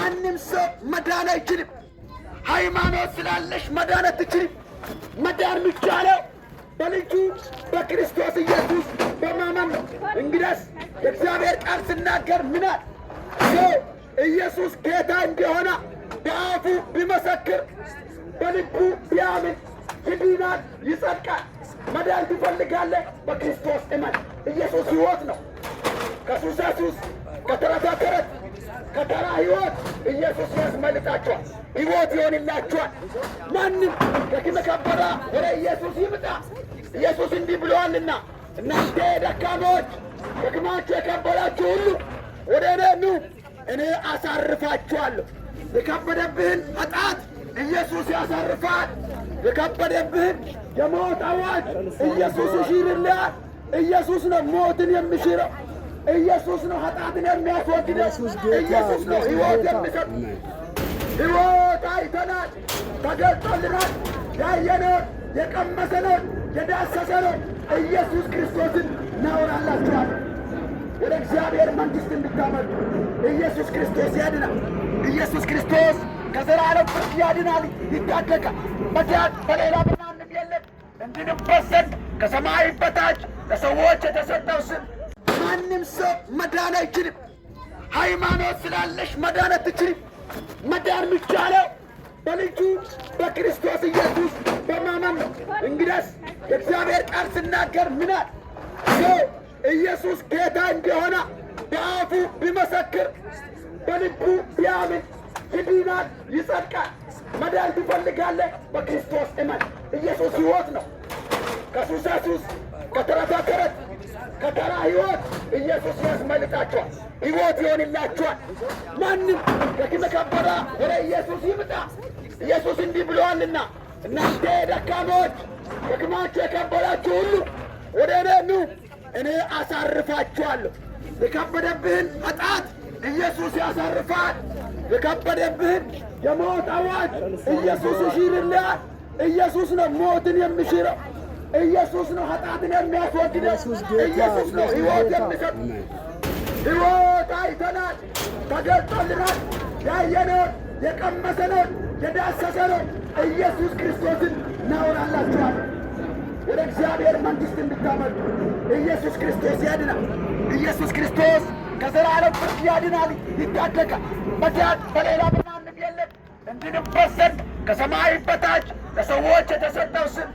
ማንም ሰው መዳን አይችልም። ሃይማኖት ስላለሽ መዳን አትችልም። መዳን የሚቻለው በልጁ በክርስቶስ ኢየሱስ በማመን ነው። እንግዲያስ የእግዚአብሔር ቃል ስናገር ምናል ሰው ኢየሱስ ጌታ እንደሆነ በአፉ ቢመሰክር በልቡ ቢያምን ይድናል፣ ይጸድቃል። መዳን ትፈልጋለህ? በክርስቶስ እመን። ኢየሱስ ሕይወት ነው። ከሱሳሱስ፣ ከተረታ ተረት፣ ከተራ ሕይወት ኢየሱስ ያስመልጣቸዋል። ሕይወት ይሆንላቸዋል። ማንም ከከበረ ወደ ኢየሱስ ይምጣ። ኢየሱስ እንዲህ ብለዋልና፣ እናንተ ደካሞች፣ ሸክማችሁ የከበዳችሁ ሁሉ ወደ እኔ ኑ፣ እኔ አሳርፋችኋለሁ። የከበደብህን ኃጢአት ኢየሱስ ያሳርፋል። የከበደብህን የሞት አዋጅ ኢየሱስ ይሽርልሃል። ኢየሱስ ነው ሞትን የሚሽረው። ኢየሱስ ነው ኃጢአትን የሚያስወግደው። ኢየሱስ ነው ሕይወት የሚሰጥ። ሕይወት አይተናል፣ ተገልጦልናል። ያየነውን፣ የቀመሰነውን፣ የዳሰሰነውን ኢየሱስ ክርስቶስን እናወራላችኋለን። ወደ እግዚአብሔር መንግሥት እንድታመጡ ኢየሱስ ክርስቶስ ያድናል። ኢየሱስ ክርስቶስ ከዘላለም ፍርድ ያድናል፣ ይታደጋል። መዳን በሌላ በማንም የለም። እንድንበት ዘንድ ከሰማይ በታች ለሰዎች የተሰጠው ስም። ማንም ሰው መዳን አይችልም። ሃይማኖት ስላለሽ መዳን አትችልም። መዳን የሚቻለው በልጁ በክርስቶስ ኢየሱስ በማመን ነው። እንግዲያስ የእግዚአብሔር ቃል ስናገር ምናል ሰው ኢየሱስ ጌታ እንደሆነ በአፉ ቢመሰክር በልቡ ቢያምን ይድናል፣ ይጸድቃል። መዳን ትፈልጋለህ? በክርስቶስ እመን። ኢየሱስ ሕይወት ነው። ከሱሳሱስ፣ ከተረታ ተረት፣ ከተራ ሕይወት ኢየሱስ ያስመልጣቸዋል። ሕይወት ይሆንላቸዋል። ማንም ከከበረ ወደ ኢየሱስ ይምጣ። ኢየሱስ እንዲህ ብለዋልና፣ እናንተ ደካሞች፣ ሸክማችሁ የከበዳችሁ ሁሉ ወደ እኔ ኑ፣ እኔ አሳርፋችኋለሁ። የከበደብህን ኃጢአት ኢየሱስ ያሳርፋል። የከበደብህን የሞት አዋጅ ኢየሱስ ይሽርልሃል። ኢየሱስ ነው ሞትን የሚሽረው። ኢየሱስ ነው ኃጢአትን የሚያስወግደው። ኢየሱስ ነው ሕይወት የሚሰጥ። ሕይወት አይተናል፣ ተገልጦልናል። ያየነውን፣ የቀመሰነውን፣ የዳሰሰነውን ኢየሱስ ክርስቶስን እናወራላችኋለን። ወደ እግዚአብሔር መንግሥት እንድታመጡ ኢየሱስ ክርስቶስ ያድናል። ኢየሱስ ክርስቶስ ከዘላለም ፍርድ ያድናል፣ ይታደጋል። መዳን በሌላ በማንም የለም። እንድንበት ዘንድ ከሰማይ በታች ለሰዎች የተሰጠው ስም።